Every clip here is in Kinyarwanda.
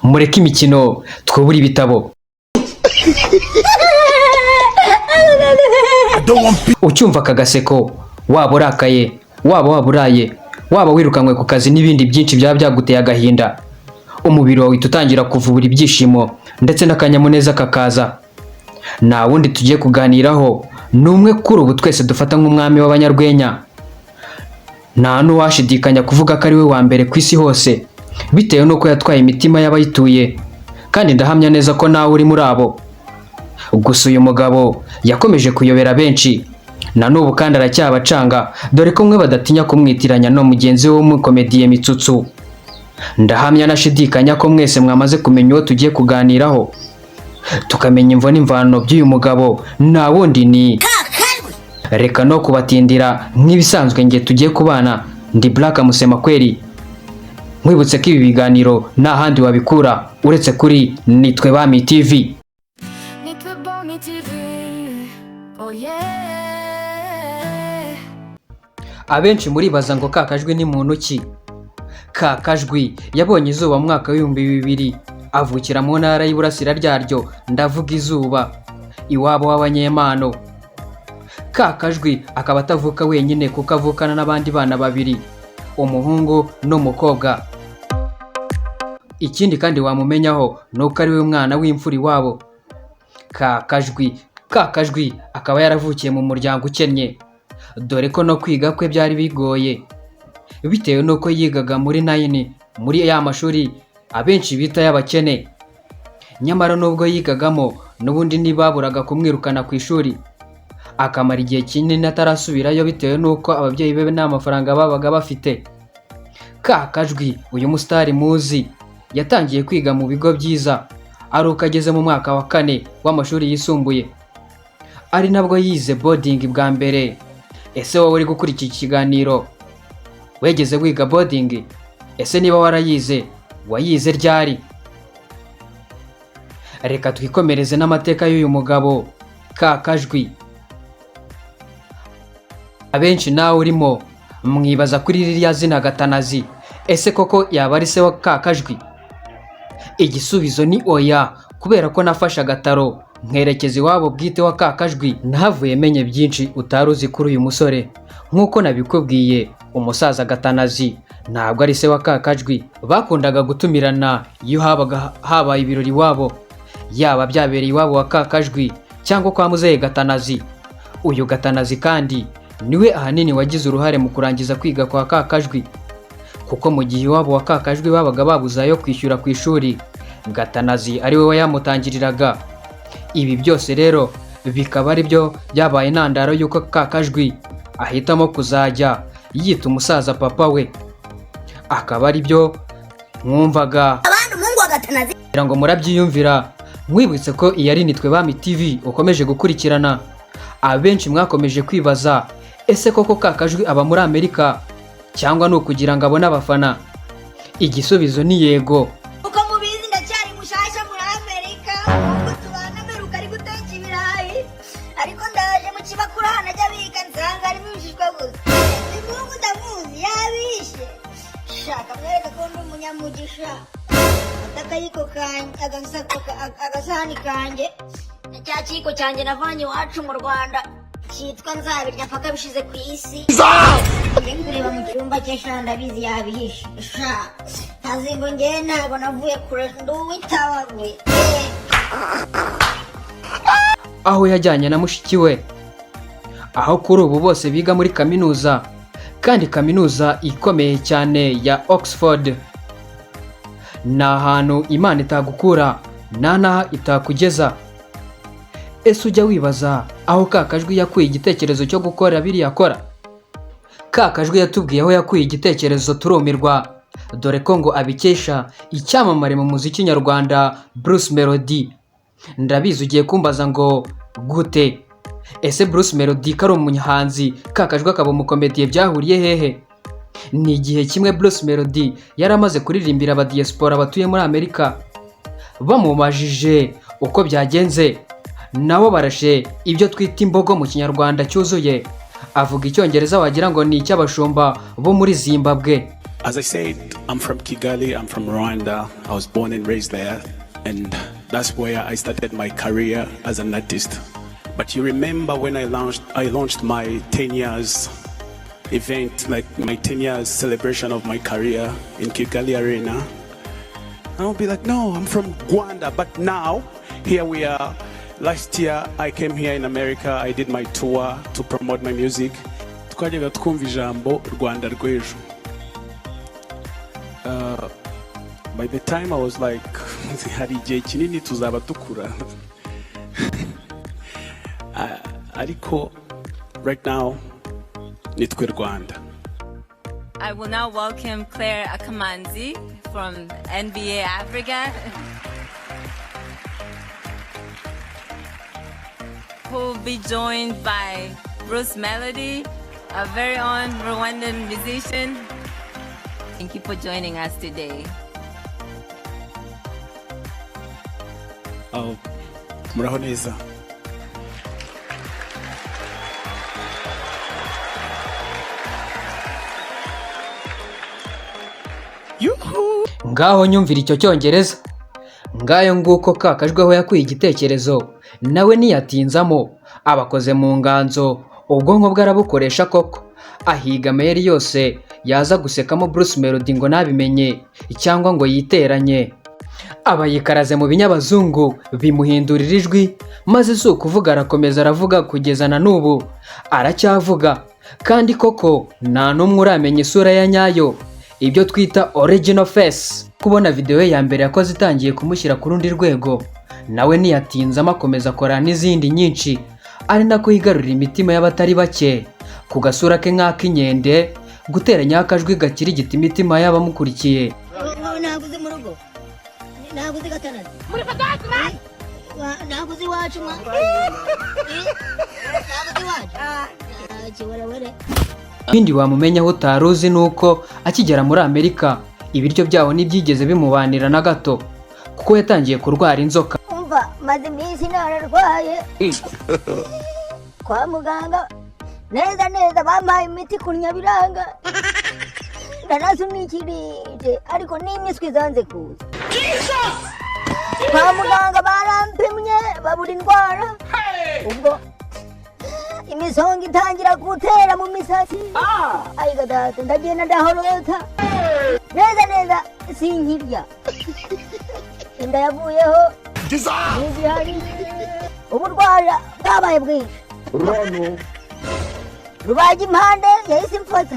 Mureke imikino, twubure ibitabo. Ucyumva aka gaseko, waba urakaye, waba waburaye, waba wirukanywe ku kazi n'ibindi byinshi byaba byaguteye agahinda, umubiri wawe uhita utangira kuvubura ibyishimo ndetse n'akanyamuneza kakaza. Nta wundi tugiye kuganiraho, ni umwe kuri ubu twese dufata nk'umwami w'abanyarwenya. Nta n'uwashidikanya kuvuga ko ari we wa mbere ku isi hose bitewe n'uko yatwaye imitima y'abayituye, kandi ndahamya neza ko nawe uri muri abo. Gusa uyu mugabo yakomeje kuyobera benshi, na n'ubu kandi aracyabacanga, dore ko mwe badatinya kumwitiranya no mugenzi we w'umukomediye Mitsutsu. Ndahamya nashidikanya ko mwese mwamaze kumenya uwo tugiye kuganiraho, tukamenya imvo n'imvano by'uyu mugabo. Nta wundi ni, reka no kubatindira, nk'ibisanzwe nge tugiye kubana ndi Black Musemakweli. Nkwibutse ko ibi biganiro nta handi wabikura uretse kuri Nitwe Bami TV. Nitwe Bami TV, oh yeah. Abenshi muribaza ngo Kakajwi ni muntu ki? Kakajwi yabonye izuba mu mwaka w'2000, avukira mu ntara y'Iburasira ryaryo, ndavuga izuba, iwabo w'abanyempano. Kakajwi akaba atavuka wenyine kuko avukana n'abandi bana babiri, umuhungu n'umukobwa. Ikindi kandi wamumenyaho ni uko ari we mwana w'imfura iwabo. Kakajwi akaba yaravukiye mu muryango ukennye, dore ko no kwiga kwe byari bigoye bitewe n'uko yigaga muri nine, muri ya mashuri abenshi bita y'abakene. Nyamara nubwo yigagamo, n'ubundi ntibaburaga kumwirukana ku ishuri, akamara igihe kinini atarasubirayo bitewe n'uko ababyeyi be nta mafaranga babaga bafite. Kakajwi, uyu musitari muzi, yatangiye kwiga mu bigo byiza ari uko ageze mu mwaka wa kane w'amashuri yisumbuye, ari nabwo yize boarding bwa mbere. Ese wowe uri gukurikira iki kiganiro, wegeze wiga boarding? Ese niba warayize, wayize ryari? Reka twikomereze n'amateka y'uyu mugabo Kakajwi. Abenshi nawe urimo mwibaza kuri ririya zina Gatanazi, ese koko yaba ari se wa Kakajwi? Igisubizo ni oya, kubera ko nafashe agataro nkerekeza iwabo bwite wa Kakajwi, nahavuye menye byinshi utari uzi kuri uyu musore. Nk'uko nabikubwiye, umusaza Gatanazi ntabwo ari se wa Kakajwi. Bakundaga gutumirana iyo habaga habaye ibirori iwabo, yaba byabereye iwabo wa Kakajwi cyangwa kwa muzehe Gatanazi. Uyu Gatanazi kandi niwe ahanini wagize uruhare mu kurangiza kwiga kwa Kakajwi, kuko mu gihe iwabo wa Kakajwi babaga babuze ayo kwishyura ku ishuri, Gatanazi ari we wayamutangiriraga. Ibi byose rero bikaba ari byo byabaye intandaro y'uko Kakajwi ahitamo kuzajya yita umusaza papa we, akaba ari byo mwumvaga Abandi umuhungu wa Gatanazi. kugira ngo murabyiyumvira. Mwibutse ko iyi ari Nitwe Bami TV ukomeje gukurikirana. Abenshi mwakomeje kwibaza, ese koko Kakajwi aba muri Amerika cyangwa ni ukugira ngo abone abafana? Igisubizo ni yego. Uko mubizi, ndacyari mushasha muri Amerika. Ubwo tubana mperuka ari guteka ibirayi, ariko ndaje mu kibakura ahantu ajya abika, nsanga harimo ibishishwa gusa. Uyu muhungu ndamuzi, yabishe. Shaka mwereka ko ndi umunyamugisha. Ata akayiko kanjye, agasahani kanjye na cya kiyiko cyanjye navanye iwacu mu Rwanda cyitwa nzabirya mpaka bishize ku isi. Njye kureba mu cyumba cye sha, ndabizi yabihishe sha. Ntazi ngo njye ntabwo navuye kure, ndi uwitabaguye. Aho yajyanye na mushiki we, aho kuri ubu bose biga muri kaminuza, kandi kaminuza ikomeye cyane ya Oxford. Ni ahantu Imana itagukura nta n'aho itakugeza. Ese ujya wibaza aho Kakajwi yakuye igitekerezo cyo gukora biriya akora? Kakajwi yatubwiye aho yakuye igitekerezo turumirwa, dore ko ngo abikesha icyamamare mu muziki nyarwanda Bruce Melody. Ndabizi ugiye kumbaza ngo gute? Ese Bruce Melody ko ari umuhanzi, Kakajwi akaba umukomediye, byahuriye hehe? Ni igihe kimwe Bruce Melody yari amaze kuririmbira abadiyasipora batuye muri Amerika, bamubajije uko byagenze, nabo barashe ibyo twita imbogo mu Kinyarwanda cyuzuye, avuga Icyongereza wagira ngo ni icy'abashumba bo muri Zimbabwe. As I said, I'm from Kigali, I'm from Rwanda. I was born and raised there, and that's where I started my career as an artist. But you remember when I launched my 10 years event, like my 10 years celebration of my career in Kigali Arena. I'll be like, "No, I'm from Rwanda." But now, here we are. Last year, I came here in America. I did my tour to promote my music. Twajyaga twumva ijambo Rwanda rw'ejo. By the time I was like, hari igihe kinini tuzaba dukura. Ariko right now, nitwe Rwanda. I will now welcome Claire Akamanzi from NBA Africa, who will be joined by Bruce Melody, a very own Rwandan musician. Thank you for joining us today. Muraho neza. Yuhu! Ngaho nyumvira icyo cyongereza! Ngayo nguko ka kajwi aho yakuye igitekerezo, nawe ntiyatinzamo, abakoze mu nganzo, ubwonko bwe arabukoresha koko, ahiga amayeri yose yaza gusekamo Bruce Melody ngo ntabimenye cyangwa ngo yiteranye. Aba yikaraze mu binyabazungu, bimuhindurira ijwi, maze si ukuvuga, arakomeza aravuga kugeza na n'ubu aracyavuga, kandi koko nta n'umwe uramenya isura ya nyayo, ibyo twita original face. Kubona video ye ya mbere yakoze itangiye kumushyira ku rundi rwego, nawe ntiyatinzamo, akomeza akora n'izindi nyinshi, ari nako yigarurira imitima y'abatari bake ku gasura ke nk'ak'inkende, guteranya akajwi gakirigita imitima y'abamukurikiye. Ntabwo uzi mu rugo, ntabwo uzi Gatanazi, ntabwo uzi iwacu mwa, ntabwo uzi iwacu. Ah, kiwerewere. Ikindi wamumenya aho utari uzi ni uko akigera muri Amerika ibiryo byaho ntibyigeze bimubanira na gato, kuko yatangiye kurwara inzoka. Umva, maze iminsi nararwaye kwa muganga neza neza, bampaye imiti kunya biranga, narasunikirije ariko n'imiswi zanze kuza. Kwa muganga barampimye babura indwara, ubwo imisonga itangira gutera mu misatsi. Ayiga data, ndagenda ndahorota neza neza, sinkirya, inda yavuyeho ntigihari, uburwara bwabaye bwinshi. Rubaga impande yahise imfata,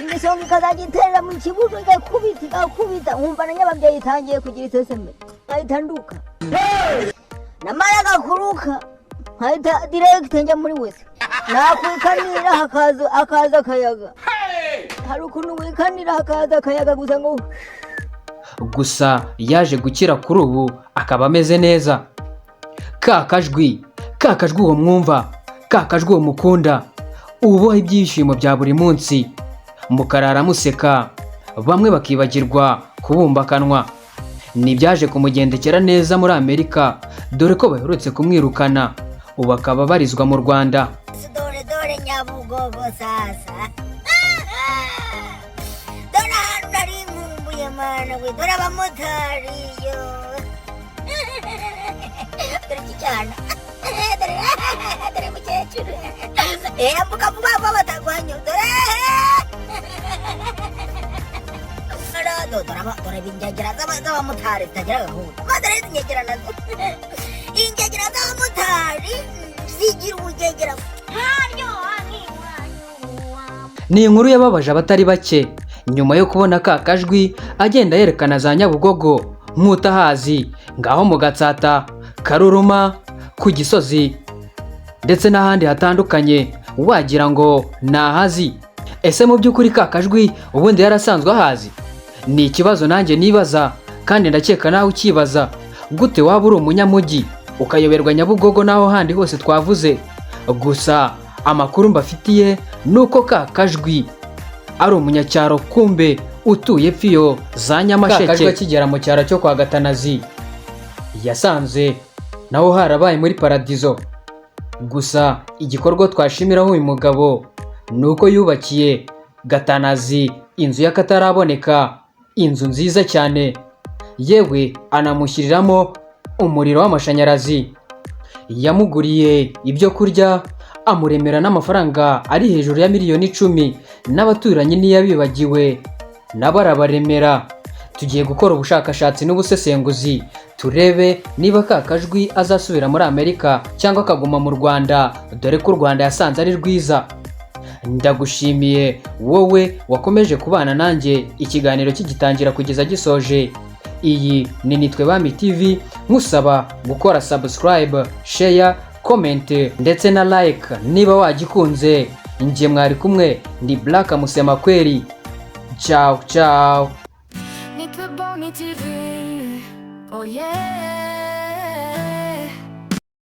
imisonga ikazajya iterera mu kibuno, igakubita igakubita, nkumva na nyababyeyi itangiye kugira iseseme, nkahita nduka. Namara kuruka nkahita direct njya muri WC, nakwikanira hakaza akayaga. Hari ukuntu wikanira hakaza akayaga gusa ngo Gusa yaje gukira, kuri ubu akaba ameze neza. Ka kajwi, ka kajwi uwo mwumva, ka kajwi uwo mukunda, ubuha ibyishimo bya buri munsi, mukarara museka, bamwe bakibagirwa kubumba akanwa. Ntibyaje kumugendekera neza muri Amerika, dore ko baherutse kumwirukana, ubu akaba abarizwa mu Rwanda. Dore dore Nyabugogo sasa, dore ahantu nari nkumbuye, mana we, dore abamotari yo, dore iki cyana, dore dore mukecuru, ambuka vuba vuba batagwanyo. Dore dore dore ingegera z'abamotari zitagira gahunda. Dore izi ngegera nazo, ingegera z'abamotari zigira ubugegera. Ni inkuru yababaje abatari bake nyuma yo kubona ka kajwi agenda yerekana za Nyabugogo nk'utahazi, ngaho mu Gatsata, Karuruma, ku Gisozi ndetse n'ahandi hatandukanye, wagira ngo ntahazi. Ese mu by'ukuri ka kajwi ubundi yarasanzwe ahazi? Ni ikibazo nanjye nibaza, kandi ndakeka nawe ukibaza. Gute waba uri umunyamujyi ukayoberwa Nyabugogo n'aho handi hose twavuze? Gusa amakuru mbafitiye ni uko ka kajwi ari umunyacyaro, kumbe utuye pfiyo za Nyamasheke. Kajwi akigera mu cyaro cyo kwa Gatanazi yasanze naho harabaye muri paradizo. Gusa igikorwa twashimiraho uyu mugabo ni uko yubakiye Gatanazi inzu y'akataraboneka, inzu nziza cyane, yewe anamushyiriramo umuriro w'amashanyarazi. Yamuguriye ibyo kurya, amuremera n'amafaranga ari hejuru ya miliyoni 10. N'abaturanyi ntiyabibagiwe, nabo arabaremera. Tugiye gukora ubushakashatsi n'ubusesenguzi, turebe niba ka kajwi azasubira muri Amerika cyangwa akaguma mu Rwanda, dore ko u Rwanda yasanze ari rwiza. Ndagushimiye wowe wakomeje kubana nanjye ikiganiro kigitangira kugeza gisoje. Iyi ni Nitwe Bami TV, nkusaba gukora subscribe, share, comment ndetse na like niba wagikunze. Njye mwari kumwe ndi Black Musemakweri. Ciao ciao. Nitwe Bami TV, oh yeah.